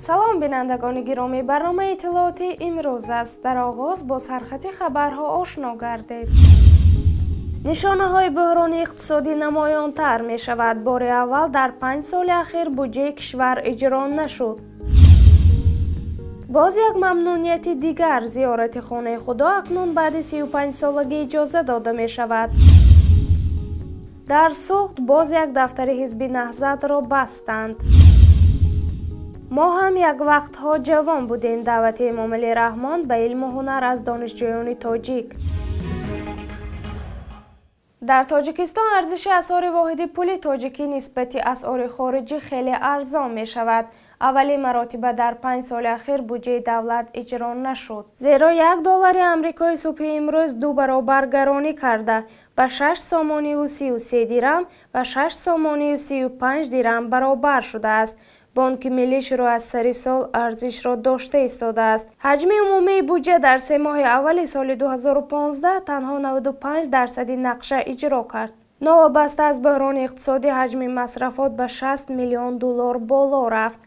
Салом, бинандагони гиромӣ, барномаи иттилоотӣ имрӯз аст. Дар оғоз бо сархати хабарҳо ошно гардед. Нишонаҳои буҳрони иқтисодӣ намоёнтар мешавад. Бори аввал дар 5 соли ахир буҷаи кишвар иҷро нашуд. Боз як мамнунияти дигар, зиёрати хонаи Худо акнун баъди 35-солагӣ иҷоза дода мешавад. Дар Суғд боз як дафтари ҳизби Наҳзатро бастанд. Мо ҳам як вақтҳо ҷавон будем. Даъвати Эмомалӣ Раҳмон ба илму ҳунар аз донишҷӯёни тоҷик. Дар Тоҷикистон арзиши асъори воҳиди пули тоҷикӣ нисбати асъори хориҷӣ хеле арзон мешавад. Аввалин маротиба дар 5 соли ахир буҷаи давлат иҷро нашуд. Зеро 1 доллари амрикои субҳи имрӯз 2 баробар гаронӣ карда ба 6 сомониву 33 дирам ва 6 сомониву 35 дирам баробар шудааст. Бонки миллӣ шурӯъ аз сари сол арзишро дошта истодааст. Ҳаҷми умумии буҷа дар 3 моҳи аввали соли 2015 танҳо 95% нақша иҷро кард. Новобаста аз буҳрони иқтисодӣ ҳаҷми масрафот ба 60 миллион доллар боло рафт.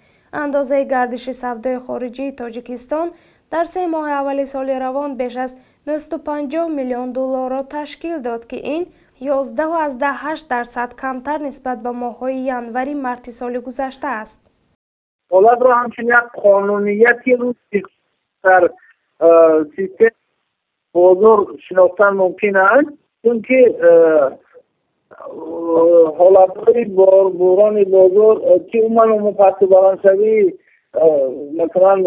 Андозаи гардиши савдои хориҷии Тоҷикистон дар 3 моҳи аввали соли равон беш аз 950 миллион долларро ташкил дод, ки ин 11,8% камтар нисбат ба моҳҳои январи-марти соли гузашта аст. Ҳолатро ҳамчун як қонунияти рӯзи дар система бозор шинохтан мумкин аст, чунки ҳолатҳои буҳрони бозор, ки умуман пасту баландшавии, масалан,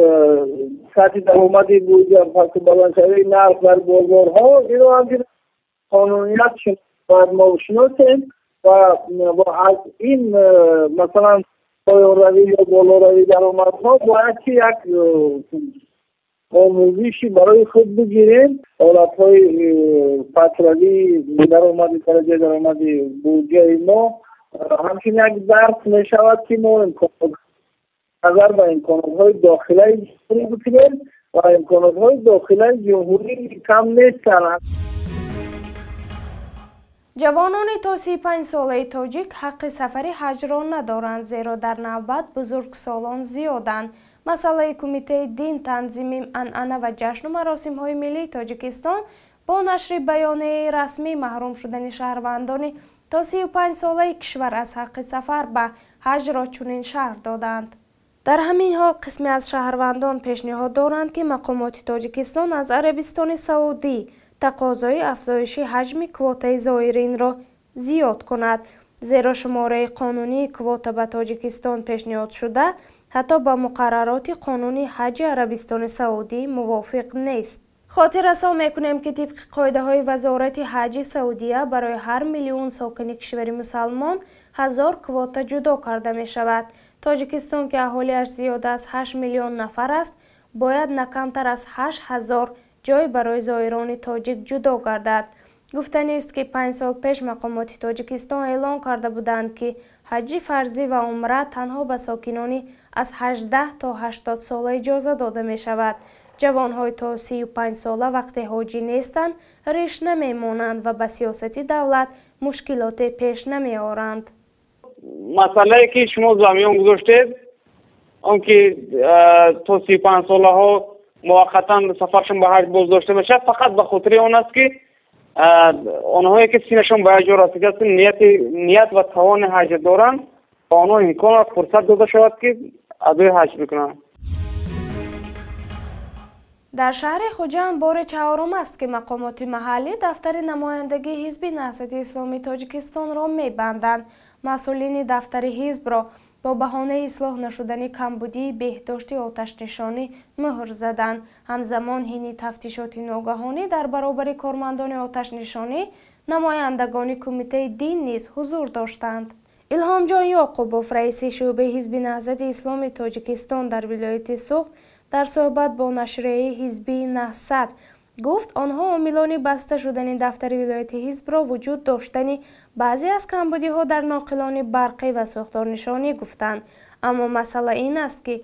сатҳи даромади буҷа, пасту баландшавии нарх дар бозорҳо, инро ҳамчун қонуният бояд мо шиносем ва аз ин, масалан, поёнравӣ ё болоравии даромадҳо бояд ки як омӯзиши барои худ бигирем. Ҳолатҳои пастравии даромади, дараҷаи даромади буҷаи мо ҳамчун як дарс мешавад, ки мо назар ба имконотҳои дохилаи ҷумҳурӣ бикунем ва имконотҳои дохилаи ҷумҳурӣ кам нестанд. Ҷавонони то 35-солаи тоҷик ҳаққи сафари ҳаҷро надоранд, зеро дар навбат бузургсолон зиёданд. Масъалаи Кумитаи дин, танзими анъана ва ҷашну маросимҳои миллии Тоҷикистон бо нашри баёнияи расмӣ маҳрум шудани шаҳрвандони то 35-солаи кишвар аз ҳаққи сафар ба ҳаҷро чунин шарҳ доданд. Дар ҳамин ҳол қисме аз шаҳрвандон пешниҳод доранд, ки мақомоти Тоҷикистон аз Арабистони Саудӣ тақозои афзоиши ҳаҷми квотаи зоиринро зиёд кунад, зеро шумораи қонунии квота ба Тоҷикистон пешниҳодшуда ҳатто ба муқаррароти қонуни ҳаҷи Арабистони Саудӣ мувофиқ нест. Хотиррасон мекунем, ки тибқи қоидаҳои Вазорати ҳаҷи Саудия барои ҳар миллион сокини кишвари мусалмон 1000 квота ҷудо карда мешавад. Тоҷикистон, ки аҳолиаш зиёда аз 8 миллион нафар аст, бояд на камтар аз 8000 ҷой барои зоирони тоҷик ҷудо гардад. Гуфтанист, ки 5 сол пеш мақомоти Тоҷикистон эълон карда буданд, ки ҳаҷи фарзӣ ва умра танҳо ба сокинони аз 18 то 80 сола иҷоза дода мешавад. Ҷавонҳои то 35 сола вақте ҳоҷӣ нестанд, риш намемонанд ва ба сиёсати давлат мушкилоте пеш намеоранд. Масъалае ки шумо замиён гузоштед, он ки то 35 солаҳо муваққатан сафаршон ба ҳаҷ боздошта мешавад, фақат ба хотири он аст, ки онҳое ки синашон ба як ҷо расидааст, ният ва тавони ҳаҷ доранд, ба онҳо имкон ва фурсат дода шавад, ки адои ҳаҷ бикунанд. Дар шаҳри Хуҷанд бори чаҳорум аст, ки мақомоти маҳаллӣ дафтари намояндагии ҳизби Наҳзати Исломии Тоҷикистонро мебанданд. Масъулини дафтари ҳизбро бо баҳонаи ислоҳ нашудани камбудии беҳдошти оташнишонӣ муҳр заданд. Ҳамзамон ҳини тафтишоти ногаҳонӣ дар баробари кормандони оташнишонӣ намояндагони Кумитаи дин низ ҳузур доштанд. Илҳомҷон Ёқубов, раиси шӯъбаи ҳизби Наҳзати Исломии Тоҷикистон дар вилояти Суғд, дар суҳбат бо нашрияи ҳизбии Наҳзат гуфт, онҳо омилони баста шудани дафтари вилояти ҳизбро вуҷуд доштани баъзе аз камбудиҳо дар ноқилони барқӣ ва сӯхторнишонӣ гуфтанд. Аммо масъала ин аст, ки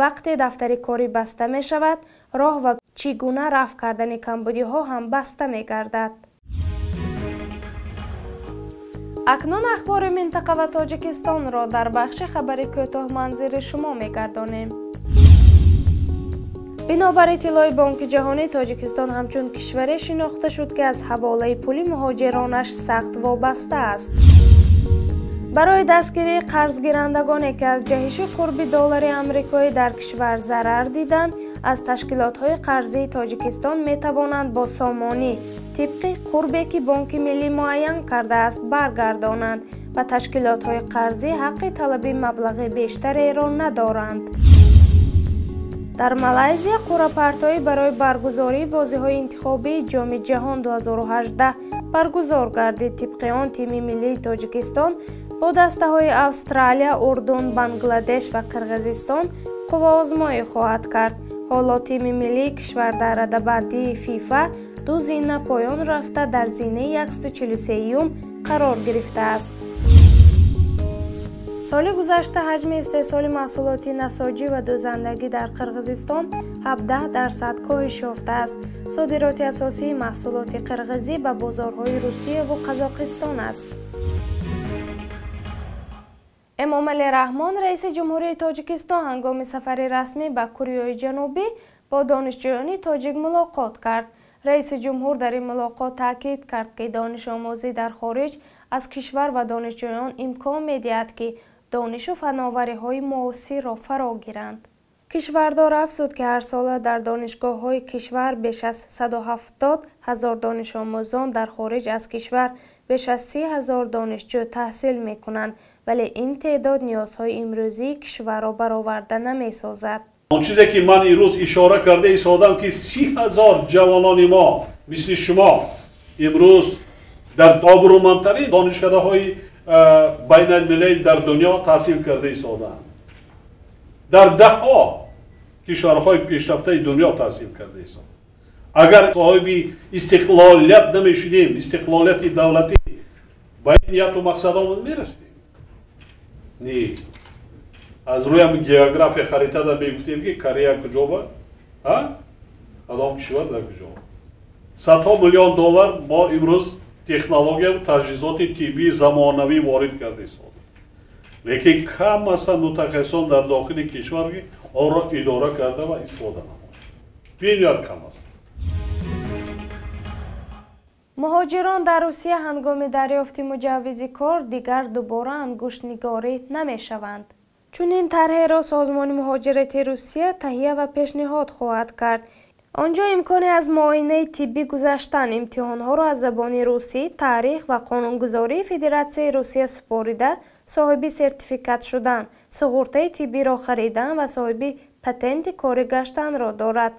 вақте дафтари корӣ баста мешавад, роҳ ва чӣ гуна рафъ кардани камбудиҳо ҳам баста мегардад. Акнун ахбори минтақа ва Тоҷикистонро дар бахши хабари кӯтоҳманзири шумо мегардонем. Бинобар иттилои Бонки Ҷаҳонӣ, Тоҷикистон ҳамчун кишваре шинохта шуд, ки аз ҳаволаи пули муҳоҷиронаш сахт вобаста аст. Барои дастгирии қарзгирандагоне, ки аз ҷаҳиши қурби доллари амрикоӣ дар кишвар зарар диданд, аз ташкилотҳои қарзии Тоҷикистон метавонанд бо сомонӣ тибқи қурбе, ки Бонки Миллӣ муайян кардааст, баргардонанд ва ташкилотҳои қарзӣ ҳаққи талаби маблағи бештареро надоранд. Дар Малайзия қуръапартоӣ барои баргузории бозиҳои интихобии Ҷоми Ҷаҳон 2018 баргузор гардид. Тибқи он тими миллии Тоҷикистон бо дастаҳои Австралия, Урдун, Бангладеш ва Қирғизистон қувваозмоӣ хоҳад кард. Ҳоло тими миллии кишвар дар радабандии ФИФА 2 зина поён рафта, дар зинаи 143-юм қарор гирифтааст. Соли гузашта ҳаҷми истеҳсоли маҳсулоти насоҷӣ ва дӯзандагӣ дар Қирғизистон 17% коҳиш ёфтааст. Содироти асосии маҳсулоти қирғизӣ ба бозорҳои Русияву Қазоқистон аст. Эмомалӣ Раҳмон, раиси Ҷумҳурии Тоҷикистон, ҳангоми сафари расмӣ ба Кореяи Ҷанубӣ бо донишҷӯёни тоҷик мулоқот кард. Раиси ҷумҳур дар ин мулоқот таъкид кард, ки донишомӯзӣ дар хориҷ аз кишвар ва донишҷӯён имкон медиҳад, ки донишу фановариҳои муосирро фаро гиранд. Кишвардор афзуд, ки ҳарсола дар донишгоҳҳои кишвар беш аз 170 000 донишомӯзон, дар хориҷ аз кишвар беш аз 30 000 донишҷӯ таҳсил мекунанд, вале ин теъдод ниёзҳои имрӯзии кишварро бароварда намесозад. Он чизе ки ман имрӯз ишора карда истодам, ки 30 000 ҷавонони мо мисли шумо имрӯз дар обрӯмандтарин донишкадаҳои байналмилалӣ дар дунё таҳсил карда истодаанд, дар даҳҳо кишварҳои пешрафтаи дунё таҳсил карда истодаанд. Агар соҳиби истиқлолият намешудем, истиқлолияти давлатӣ, ба ин нияту мақсадомон мерасидем? Не. Аз рӯи география харитада мегуфтем, ки Корея куҷо ба, кадом кишвар дар куҷо. Садҳо миллион доллар мо имрӯз технология ва таҷҳизоти тиббии замонавӣ ворид карда истодем, лекин кам ҳастанд мутахассисон дар дохили кишвар, ки онро идора карда ва истифода намоянд. Бениҳоят кам аст. Муҳоҷирон дар Русия ҳангоми дарёфти муҷаввизи кор дигар дубора ангуштнигорӣ намешаванд. Чунин тарҳеро Созмони муҳоҷирати Русия таҳия ва пешниҳод хоҳад кард. Онҷо имкони аз муоинаи тиббӣ гузаштан, имтиҳонҳоро аз забони русӣ, таърих ва қонунгузории Федератсияи Русия супорида, соҳиби сертификат шудан, суғуртаи тиббиро харидан ва соҳиби патенти корӣ гаштанро дорад.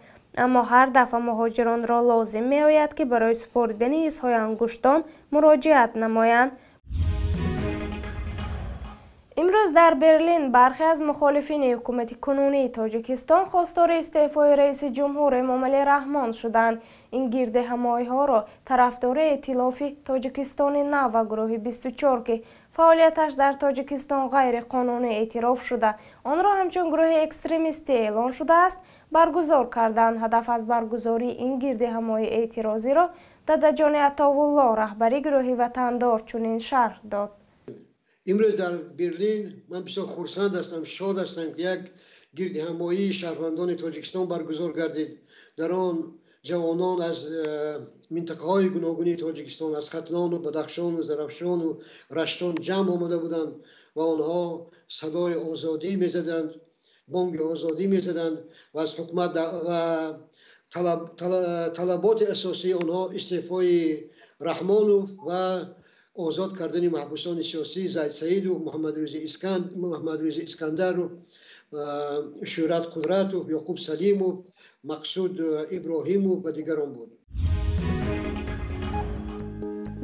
Аммо ҳар дафъа муҳоҷиронро лозим меояд, ки барои супоридани изҳои ангуштон муроҷиат намоянд. Имрӯз дар Берлин бархе аз мухолифини ҳукумати кунунии Тоҷикистон хостори истеъфои раиси ҷумҳур Эмомалӣ Раҳмон шуданд. Ин гирдиҳамоиҳоро тарафдори эътилофи Тоҷикистони нав ва гурӯҳи 24, ки фаъолияташ дар Тоҷикистон ғайриқонунӣ эътироф шуда, онро ҳамчун гурӯҳи экстремистӣ эълон шудааст, баргузор карданд. Ҳадаф аз баргузории ин гирдиҳамоии эътирозиро Дадаҷони Атовулло, раҳбари гурӯҳи Ватандор, чунин шарҳ дод. Имрӯз дар Берлин ман бисёр хурсанд ҳастам, шод ҳастам, ки як гирдиҳамоии шаҳрвандони Тоҷикистон баргузор гардид. Дар он ҷавонон аз минтақаҳои гуногуни Тоҷикистон, аз Хатлону Бадахшону Зарафшону Раштон ҷамъ омада буданд ва онҳо садои озодӣ мезаданд, бонги озодӣ мезаданд ва аз ҳукумат ва талаботи асосии онҳо истеъфои Раҳмонов ва озод кардани маҳбусони сиёсӣ Зайд Саидов, Муҳаммадрӯзи Искандаров, Шӯҳрат Қудратов, Ёқуб Салимов, Мақсуд Иброҳимов ва дигарон буд.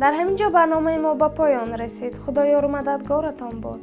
Дар ҳамин ҷо барномаи мо ба поён расид. Худо ёру мададгоратон бод.